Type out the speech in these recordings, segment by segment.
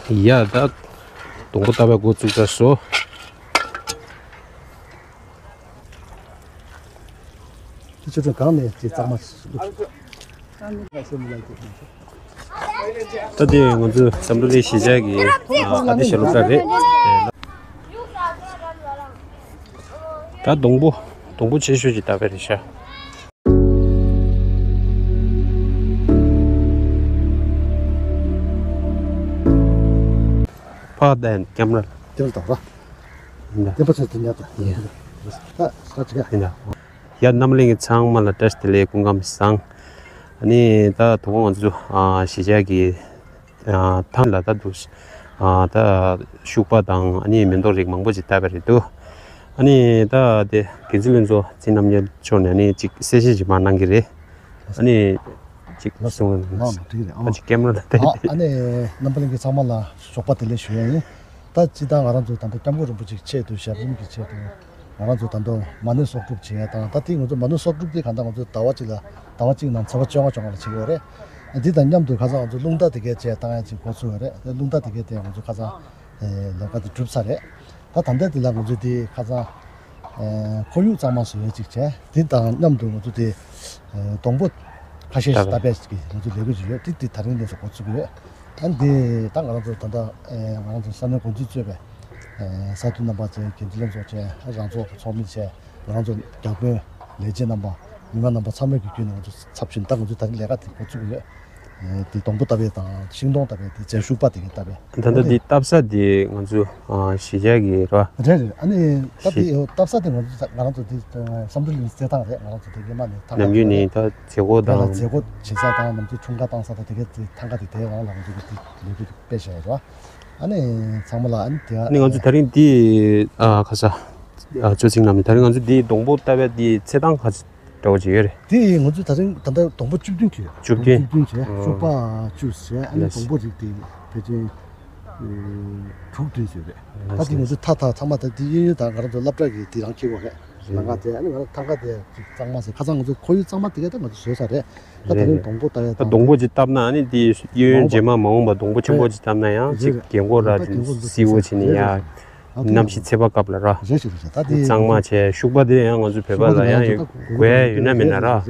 Ya da tunggu tabe gochu so. 저도 가네 진짜 Tadi ngunzu samduli shijagi adi shalukare. Ta 동부 제수지 다베리샤. 파단 카메라. 들었다 봐. 네. 대버스 들렸다. 예. 같이가. 네. 야 남링이 창말라 테스트레 공감상. 아니 다 동원주 시작이 탄라다도 다 슈퍼당 아니 멘토릭 망보지 타베리도 아니 다데 기질은조 지남년 전에 아니 직 세시지 만난기래 아니 직 무슨 아직 캠era 아니 남블링이 참말라 쇼파텔레 슈에 다 지당 알아도 단도 담고를 부지 체도 샤빔 기체도 알아도 단도 많은 속국 지야다 다 띵도 많은 속국이 간다고 다와지 난 저거 정어 지거래 디단냠도 가서 롱다 되게 제 당하지 고수래 롱다 되게 돼 가서 내가도 줍사래 다 단대들라고 저디 가서 고유 자마스 직제 디단냠도 저디 동부 가시스 다베스기 저디 레그지요 디디 다른 데서 고수고요 안데 땅 알아도 단다 말아서 산에 고지죄배 사투나 바제 긴질은 저제 하장조 소미제 말아서 잡배 레제 넘버 이만 넘버 300 기준으로 잡신 땅 저다 내가 고수고요 디 동부답에다 신동답에 제슈파되게 답에 근데 디 답사디 먼저 시작이라 그래 아니 답이 답사된 거 나랑도 삼들리 세다래 나랑도 되게 많이 남윤이 더 제고다 제고 제사다 남지 총가 당사도 되게 tan가디 대와 나랑도 되게 빼셔야 아니 정말라 안 돼. 아니 먼저 다른 디 가서 조직남이 다른 먼저 디 동부답에 디 세당 가지 도지에 디 먼저 다른 단다 동부 줍든지 줍디 쇼파 주스 아니 동부직디 되게 투드지래 다디 먼저 타타 참마다 디다 가라도 랍라기 디랑 키고 해 나가대 아니 타가대 장마서 가장 먼저 거의 장마 되게 된 거지 소사래 다른 동부답에 동부지 답나 아니 디 유연제마 먹은 동부 첨부지 답나야 직 경고라 시오치니야 남시 제바 갑라라 장마체 슈바데 양어주 배발라야 왜 유나면나라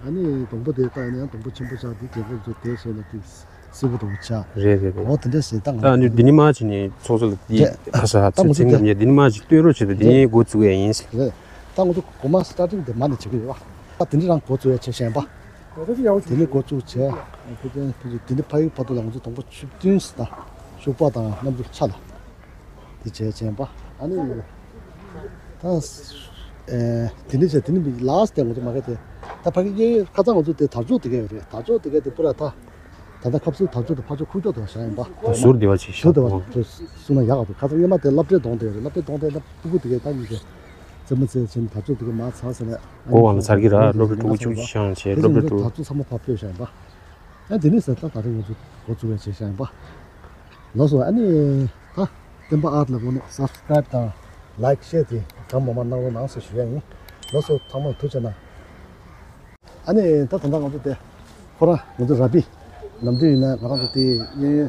아니 동부대 따는 동부 첨부자디 계속 대세는 쓰고도 차 제제 어떤데 세당 아니 니마치니 소설 이 가서 진행이 니마치 뛰어로지도 니 고츠에 인스 그래 땅도 고마 스타팅데 많이 지금 와 같은이랑 고츠에 제시해 봐 드니 고츠체 그게 드니 파이 파도랑 동부 춥진스다 쇼바다 남도 차다 이제 봐 아니 드니 라스트 때 뭐 말해 다 파기 가장 어디 다줘 되게 그래 다줘 되게 뿌라다 다다 컵스 다줘도 파줘 쿠줘도 샤인 봐 수르디 와치 쇼도 수나 야가도 가서 이마데 랍데 동데 부고 되게 다니게 점점 지금 다줘 되게 마 사서네 고원 살기라 로버트 우주시한 제 로버트 다줘 삼모 파표 샤인 봐 드니스 딱 다른 거 고주에 샤인 봐 너서 아니 템바 아트라고는 subscribe 다 like share 디 감만 나오고 나서 쉬어요. 너서 담아 두잖아. 아니 다 단단 것도 호라 모두 라비 남들이나 나가도 디 예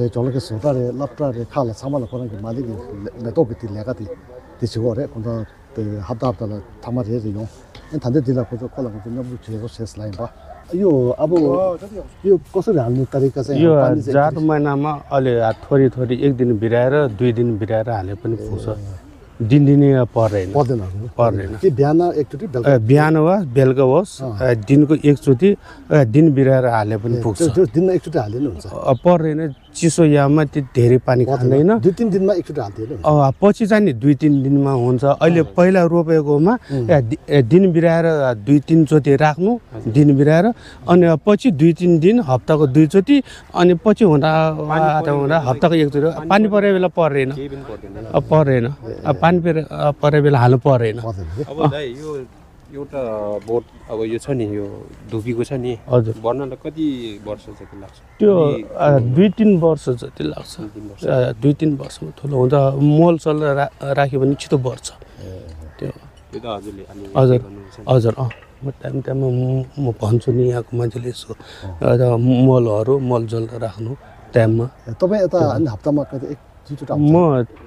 저렇게 소다래 랍다래 칼라 사만을 거는 게 말이 내도비티 내가디 디시고래 근데 그 합답달라 담아제요. 단대들라 고저 콜라고 너무 제거 세슬라인 봐. यो अब यो कसरी हाल्ने तरिका चाहिँ यो जाडो महिनामा अलि थोरी थोरी एक दिन भिराएर दुई दिन भिराएर हाले पनि पुग्छ दिनदिनै पर्दैन के बिहान एकचोटी बिहान होस् बेलुका होस् दिनको एकचोटी दिन भिराएर हाले पनि पुग्छ त्यो दिनमा एकचोटी हाले नि हुन्छ पर्दैन चिसो याममा त्यति धेरै पानी खाँदैन दुई तीन दिनमा एकचोटी हाल्दैन पछि चाहिँ नि दुई तीन दिनमा हुन्छ अहिले पहिला रोपेकोमा दिन भिराएर दुई तीन चोटि राख्नु दिन भिराएर अनि पछि दुई तीन दिन हप्ताको दुई चोटि अनि पछि हुँदा हप्ताको एकचोटि पानी परे बेला पर्दैन पानी परे बेला हाल्नु पर्दैन अब दाइ यो एउटा बोट अब यो छ नि यो धुपीको छ नि हजुर बन्नलाई कति वर्ष जति लाग्छ त्यो दुई तीन वर्ष जति लाग्छ दुई तीन वर्षमा ठुलो हुन्छ मोल सल राख्यो भने छिटो बढ्छ त्यो त हजुरले हजुर म टाइममा म भन्छु नि यहाँको मान्छेले यसो मलहरू मलजल राख्नु टाइममा तपाईँ यता अन्य हप्तामा कतै एकचोटि आउँछ म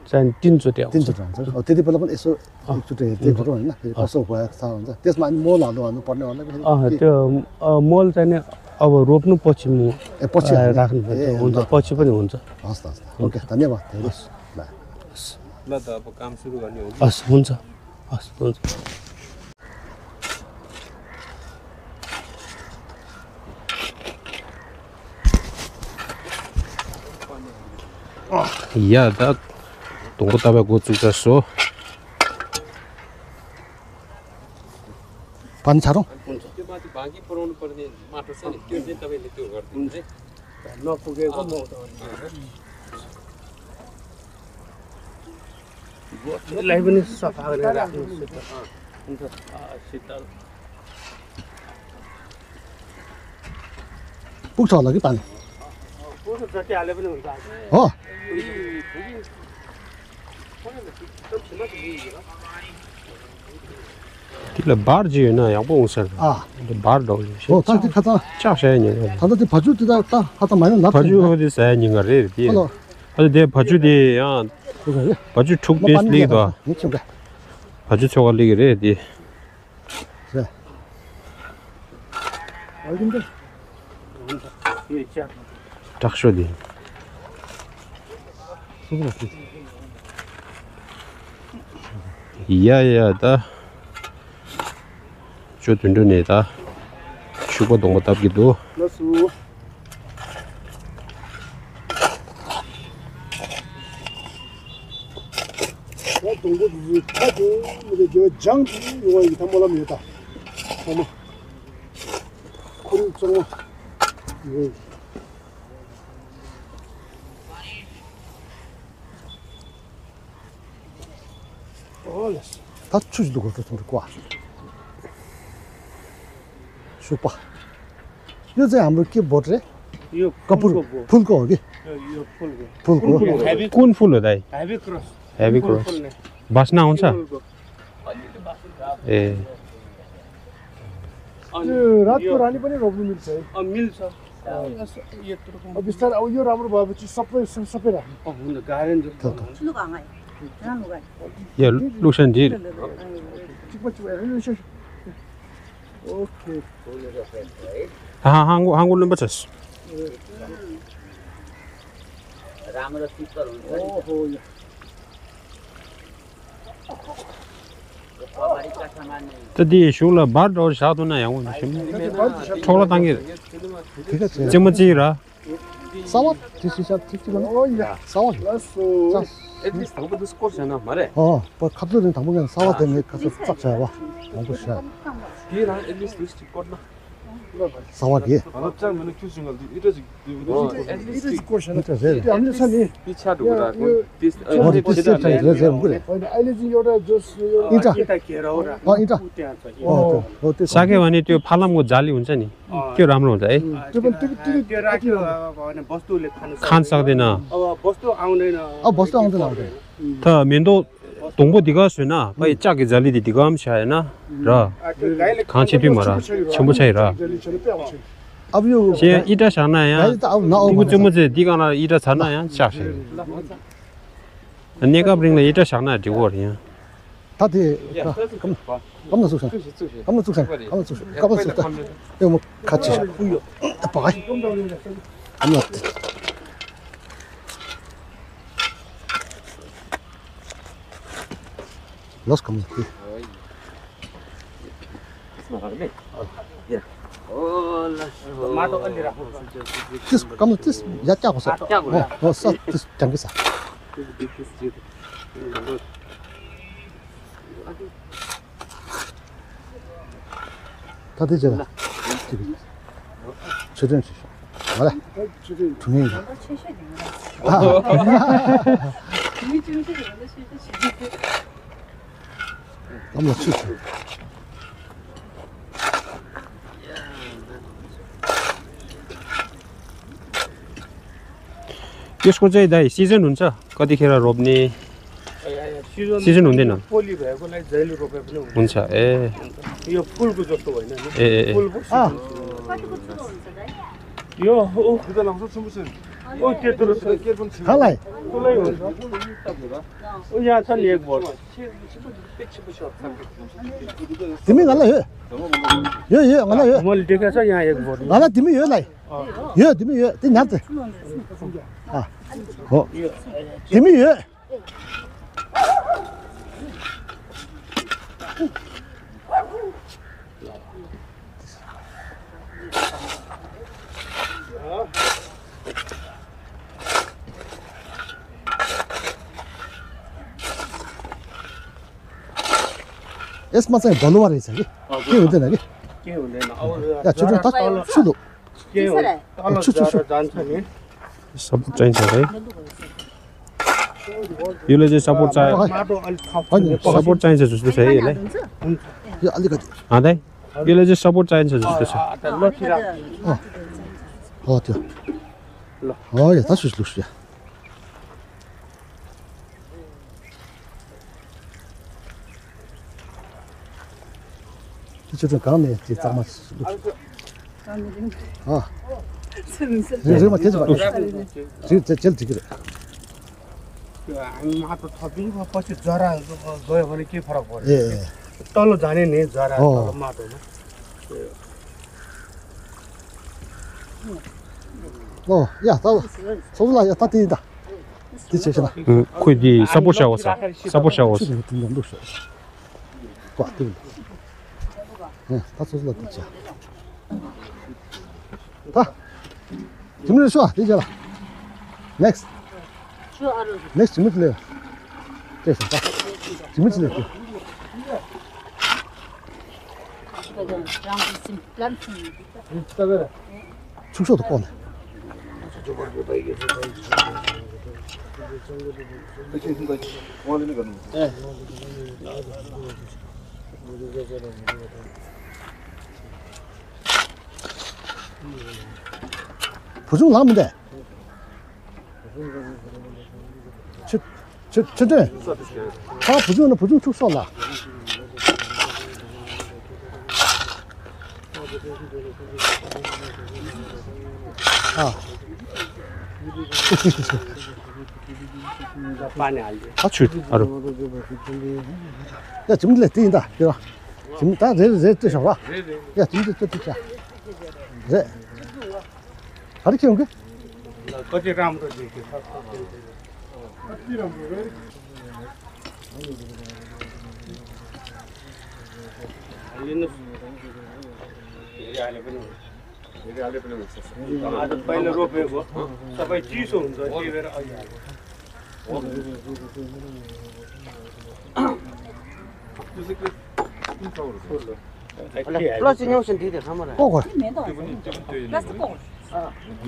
चाहिँ 3 चोटि आउँछु तीनचोटि आउँछ त्यति बेला पनि यसो एकचोटि हेर्दै गरौँ होइन फेरि कसो भएको छ हुन्छ त्यसमा अनि मल हाल्नु पर्ने होला फेरि त्यो मल चाहिँ नि अब रोप्नु पछि म पछि राख्नु हुन्छ पछि पनि हुन्छ हस् त ओके धन्यवाद धेरै ल ल त अब काम सुरु गर्ने हो हस् हुन्छ हस् हुन्छ या दा 동고 따배고 죽었어 반차로 त्यो माथि बाँकी पुराउनु पर्ने माटो छ नि त्यो चाहिँ तपाईले त्यो गर्दिनुहुन्छ नपुगेको म यसलाई पनि सफा गरेर राख्नु हुन्छ शीतल पुग्छ होला कि पानी पुग्छ जति हाले पनि हुन्छ हो त्यो बार जी हैन यहाँ पो हुन्छ बार डौ हो ताकि खाता चासे नि खाता त्यो भजु त्यो त खाता माइन न भजु हो दि सय नि गरे दि अझ दे भजु दि यहाँ भजु ठुक देश लिग दो भजु छोगा लिग रे दि टाक्सो दि या 다 저든도 내다 슈퍼 동거 답기도 나수 동고 카드 근데 저 장기 이거 이거 담보라 미다 어머 콘 정말 이거 다 추지도 그렇게 좀 과. सुपा यो चाहिँ हाम्रो के बोट रे यो कपुर फुलको हो कि यो फुलको कुन फुल हो दाइ हेभी क्रस बास्ना आउँछ ए रातको रानी पनि रोप्नु मिल्छ है मिल्छ अब बिस्तारै अब यो राम्रो भएपछि सबै राख्नु हुन्छ गारेन 야 루션지 오케이 한국 넘버 쳤어 राम्रो शीतल हुन्छ ओहो तदी शुला बार और साधु ना याऊ थोड़ा तांगे ठीक है जमजीरा सावा 티시샷 티치는 오야 사와 자 에디스 당부도 스코르잖아 말해 뭐 카드는 당분간 사와 때문에 가서 쫙 잡아 먹고 시작 비랑 에디스 리스트 거나 사와기 알았잖아 큐싱을 이러지 이러지 코션 이제 안 되사니 비차도 그러고 디스 어디 비슷한 그래 그래 अहिले चाहिँ एउटा जोस इटा घेराउरा इटा हो त्यो सागे भने त्यो फालमको जाली हुन्छ नि त्यो राम्रो हुन्छ है त्यो पनि त्यो राख्यो भने वस्तुले खान सक्दैन अब वस्तु आउँदैन अब बस्नु आउँदैन त मेन्दो 동보 디가 쓰나 뭐 짝이 잘리디 디가 암시 하나 라 खाँचे भी मरा छुम छैरा अब यो जे इटा छना यहाँ त अब नआउ तिगु जुम जे दिगाना इटा छना यहाँ चासे नेका ब्रिङले इटा छना दिगो यहाँ 다들 겁나 쑥상 겁나 쑥상 겁나 쑥상 겁나 쑥상 이거 뭐 같이 아빠가 겁나 Los como aqui. माटो अलि राख्नु Tis como tis ya cha ko sa. Oh sa tis chang sa. 다 되잖아. 최전 씨. voilà. 중요해. 너무 추워. यसको चाहिँ दाइ सिजन हुन्छ कतिखेर रोप्ने सिजन हुँदैन पोली भएकोलाई जहिले रोपे पनि हुन्छ ए यो फुलको जस्तो होइन ए फुलको 아. यो 일단 항상 춤을 त्यो दुरुस्त खालाई ठुलै हुन्छ यहाँ छ नि एक बोट तिमी गला यो गला यो मैले देखेको छ यहाँ एक बोट गला तिमी यो लाई यो तिमी यो तिमी नाच हो तिमी यो यसमा चाहिँ भलुवा रहेछ कि के हुँदैन कि के हुँदैन अब या छुटु त सुलु के हो तल जरा जान्छ नि सपोर्ट चाहिन्छ है यसले चाहिँ सपोर्ट चाहियो माटो अलि थप सपोर्ट चाहिन्छ जस्तो छ है यसलाई यो अलिकति हादै यसले चाहिँ सपोर्ट चाहिन्छ जस्तो छ लथिरा हो त्यो ल हो यो त सुस्लुस या这种钢的这咱们啊，这嘛这什么？这个。 त्यो हामी माटो थपिन्छ पछि जरा गयो भने के फरक पर्छ ए तल जाने नि जरा तल माटोमा 어, 야, 나 소불라 야, 따뜻이다. 뒤치시나. 코디 서포트 샤워서 서포트 샤워서 등등 놓으셔. 꽉 뜨는. 네, 다 소불라 뒤치. 다. 주문을 줘. 이제라. 넥스트. 넥스트 주문을 해. 됐어. 다. 주문을 해. 축소도 꺼내. 부중 나면 돼. 천천히. 다 부중 축소 나. 아. पानी हाल्दियो 아추 아루 야, 지금 내 뛰인다. 그래. 지금 다 제 뜻이 와. 야, 지금 저 뜻이야. 네. 가르쳐 온 게? कति राम्रो देखियो आज पहिलो रोपेको सबै चिसो हुन्छ त्यही भएर 꼬골.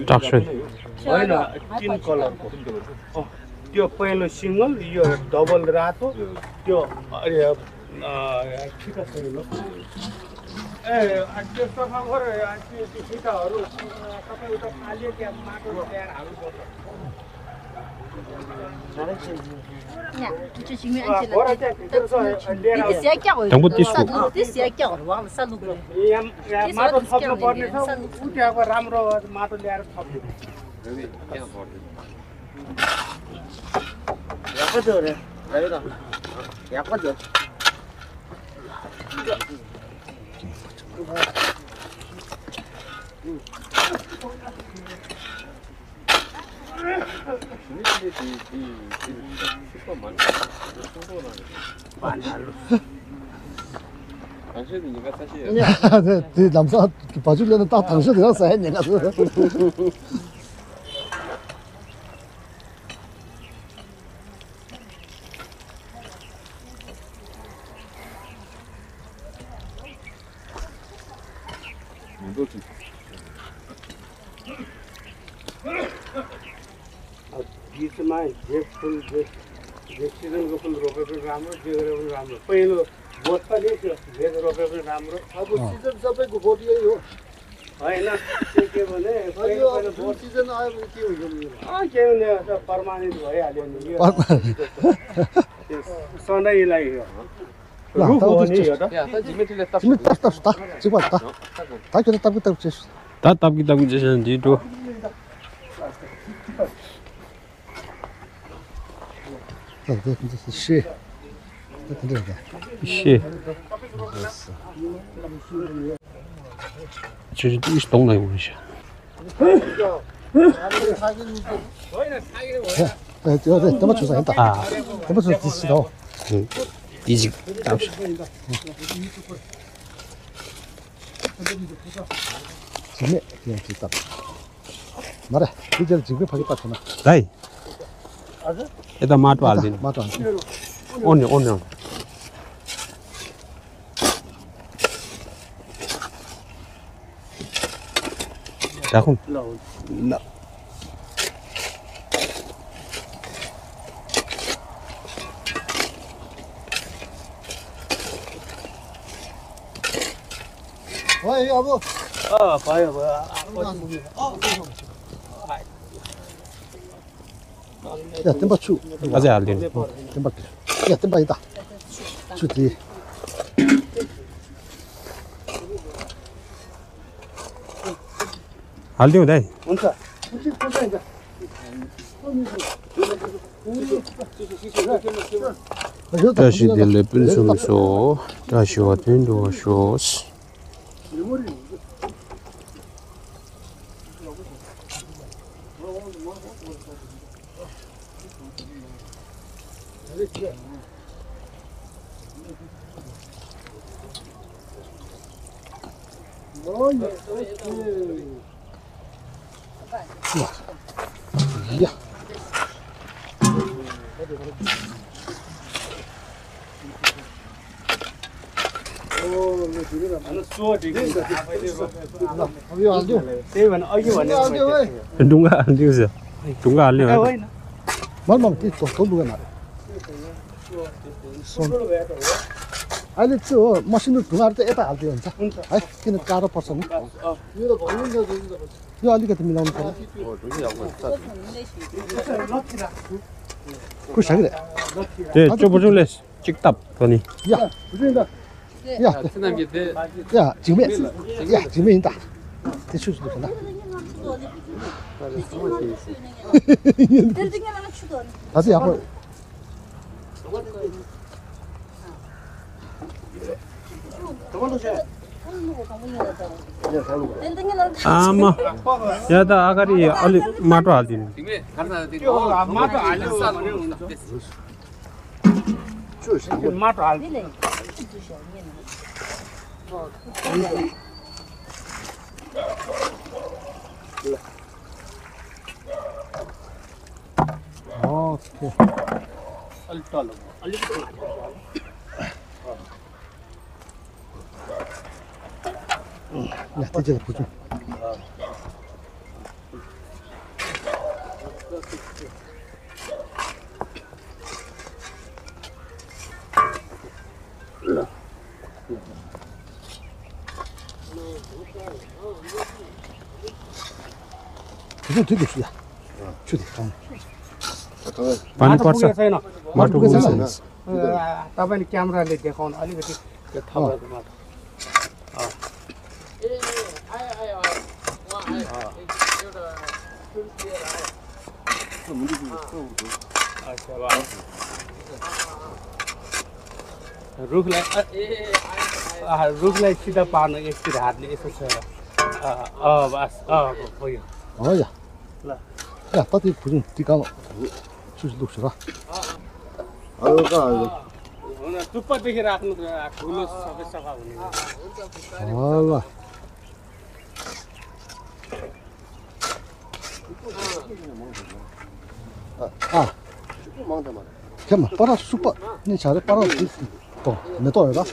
닥션 होइन तीन कलरको त्यो पहिलो सिङ्गल यो डबल रातो त्यो छिटो छैन ए त्यो सफा गर त्यो छिटाहरू सबै उता फाल्यो त्यहाँ माटो ल्याएर हाल्नुपर्छ यहाँ माटो थप्नु पर्ने छ उठ्याएको राम्रो माटो ल्याएर थप्नु 네, 남자 봐주려는 딱 당신이랑 싸야 내가. बीचमा जे फुल जे सिजनको फुल रोपे पनि राम्रो जे गरे पनि राम्रो पहिलो बोट पनि त्यो भेज रोपे पनि राम्रो अब सिजन सबैको बोट यही हो. होइन त्यो के भने पहिलो बोट सिजन आयो भने के हुन्छ नि? के हुने पर्मानेन्ट भइहाल्यो नि यो सधैँलाई हो रुख हो नि यो त 지금 딱 지금 왔다. 다 그래 딱 다 답기 답기 제시는 뒤도 对，这是血，这肯定的。是，这是第一动来我一下。对，怎么出生的？啊，怎么出第四头？第几？当时。前面这样知道。拿来，你这几个跑去打去了？来，这马多少斤？马多少斤？오늘. 약혼. 나. 와, 여보. 봐요. 야, 땜바 추. 아직 안 되네. 땜바. 야, 땜바 있다. 추 뒤. 안 되면 돼. 혼자. 다시 될 분숨소 다시 왔던 도쇼스. 야. 누가 안 되겠어요? 누가 안 돼요? 말만 또 누가 나. अहिले त्यो मसिनो ढुङ्गाहरू त यता हालिदियो हुन्छ है किन गाह्रो पर्छ नि यो अलिकति मिलाउनु पर्यो खुसाग्रे 네, 저 보줄래? 찍답 더니. 야 야, 야, 지금에 야, 지금에 있다. 대출 수도 있나? 다시 약간 아마 야다 아가리 얼리 마토 알딘. 오케이. 야, 대체 보죠. 그거 되게 좋야. 좋대. पानी पर्छ छैन माटो पुग्छ तपाईले क्यामेराले देखाउनु अलिकति त्यो थपेको माटो रुखलाई सिधा पार्नु एकतिर हातले यसो छ बस भयो 어야. 야, 따뜻히 부좀 뒤가 수술 녹시라. 아유가. टुप्पादेखि राख्नु ठुलो सबै सफा हुने 아라. 아. 잠깐만, 빨아 수빠. 니 잘해 빨아. 또, 내 또야.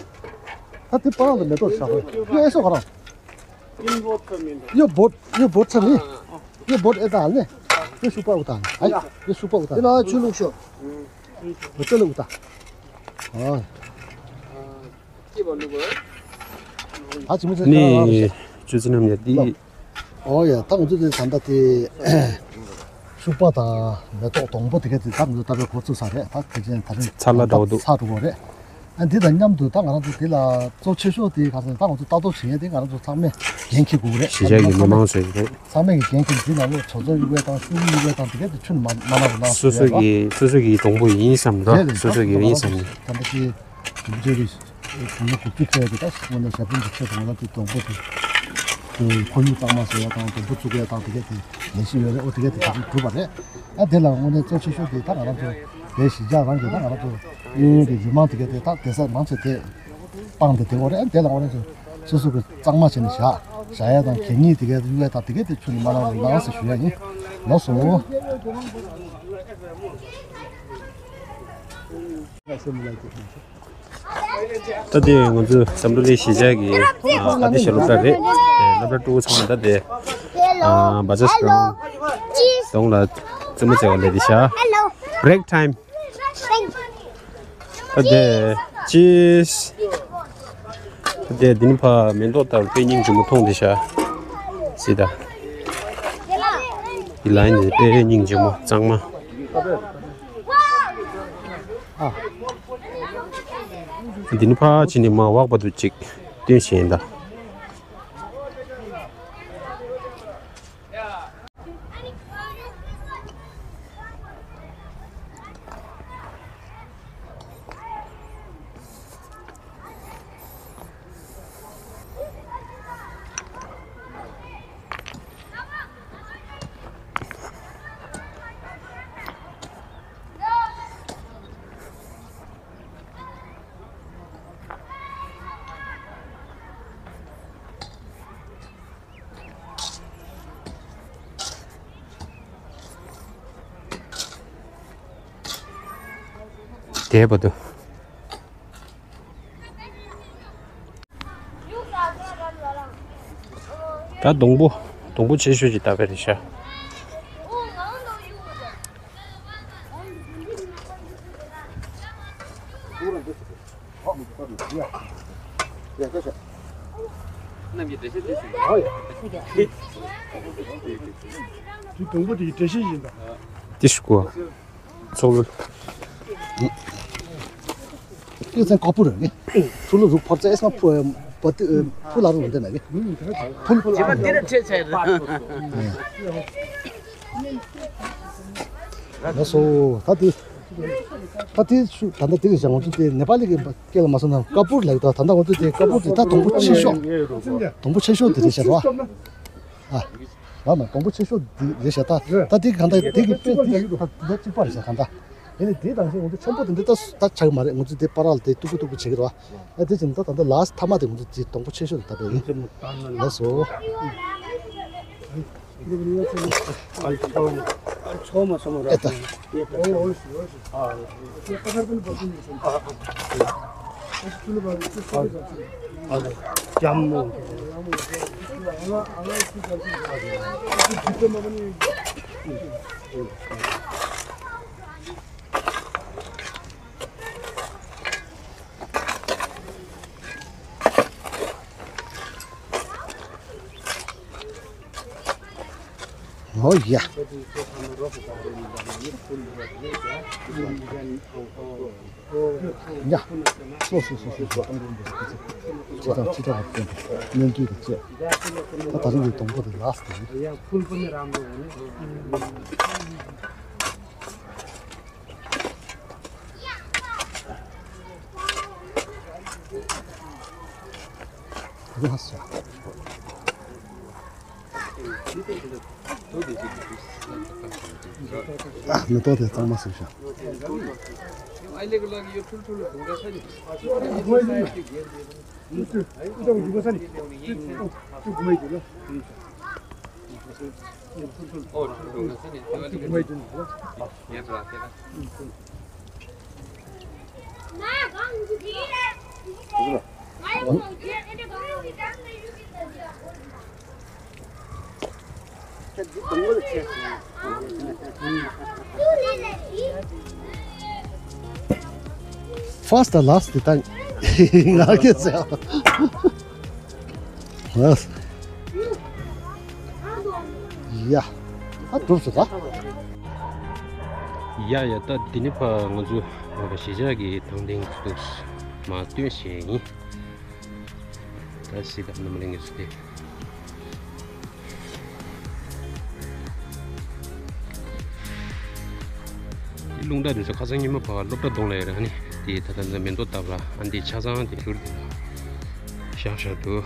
하여튼 빨아도 내 또 사고. 이거 해서 가라. 이거 못 참니? 이거 못 애다 안 해? 이거 수빠보다. 아니, 이거 수빠보다. 이거 줄룩쇼. 어쩌려고다. 아. 아, 지금 니 주진함냐 니 어야, 딱 어제 산다티 수빠다. 내또 동보 되게 담도 답에 고추 사래. 다 그전 다른 잘라다오도. 사두고래. 안 되다 냠도 딱 알아도 되라 저 최소디 가서 당도 따도 지야 돼 가서 상면 genki 그래 시작이 미망수이고 상면이 genki 지나고 저저 이거에다 수비 이거에다 되게 춘 많아구나 수수기 동부 인삼도 수수기 인삼 단지 문제를 공부 국제해야 되다 싶으면 제품 자체 동안도 동부도 그 권유 담아서야 당 동부 쪽에 다 되게 내시면 어떻게 되지 그 말에 아 되라 오늘 저 최소디 딱 알아도 내 시작한 게 딱 알아도 이 유망 되게 딱 대사 망치 때 빵도 되고 그래 되라 오늘 저서 그 짱마치는 샤야당 괜히 되게 유에 다 되게 춘 많아 나와서 쉬야니 너서 तदे गजु समरुले सिजागी आदि शरुतारे नम्बर 2 छन तदे बजस दोंगला चमचे गले दिशा ब्रेक टाइम तदे चीज तदे दिनफा मेंदोता पेनिंग जुम थों दिशा सिदा 이 라인 पेनिंग जुम चांगमा dinpa chini ma wak badu chik tin shen da 대버도 다 동부 제수지 다 베리샤 동부도 대시진다. 디스코 소울 이것은 거꾸로 둘로 법자에서 풀라로 온다네 풀 제가 때려 쳐야 그래서 다들 단다 되게 장어 때 네팔이 깨가 마서는 거꾸로 라이다 단다 어때 거꾸로 다 동부 최소 되셔 봐. 아. 아마 동부 최소 되셔다. 다들 간다 되게 몇 빠르셔 간다. 얘네 대당시 우리 전부 다 잘 말해. 우리 대 빨아할 때 두고두고 제대로 와. 대신 또 단다 라스트 타마데 우리 동부 최소 다 돼. 그래서 처음 와서 됐다. 잠무 야. 야. 소소소소. 진짜 면기 됐지. 다른 게 동보도 라스트. 풀분이 राम्रो हुने 그거 했어. 아, 너 또 당 맞으셔. अहिलेको लागि यो ठुलठुलो ढुङ्गा छ नि ढुङ्गा छ नि त्यो घुमाइदिनु ल घुमाइदिनु First and last time. 알겠어요. 알았어. 야, 아, 들었어? 야야 다 디니파 먼저 시작이 당딩 마 뛰시니 다시 담는 게 있을 룽다에서 가장님은 봐 롭다 동네에 하니 이 다단자 면도 따라 안디 차장한테 그러더라 샤샤도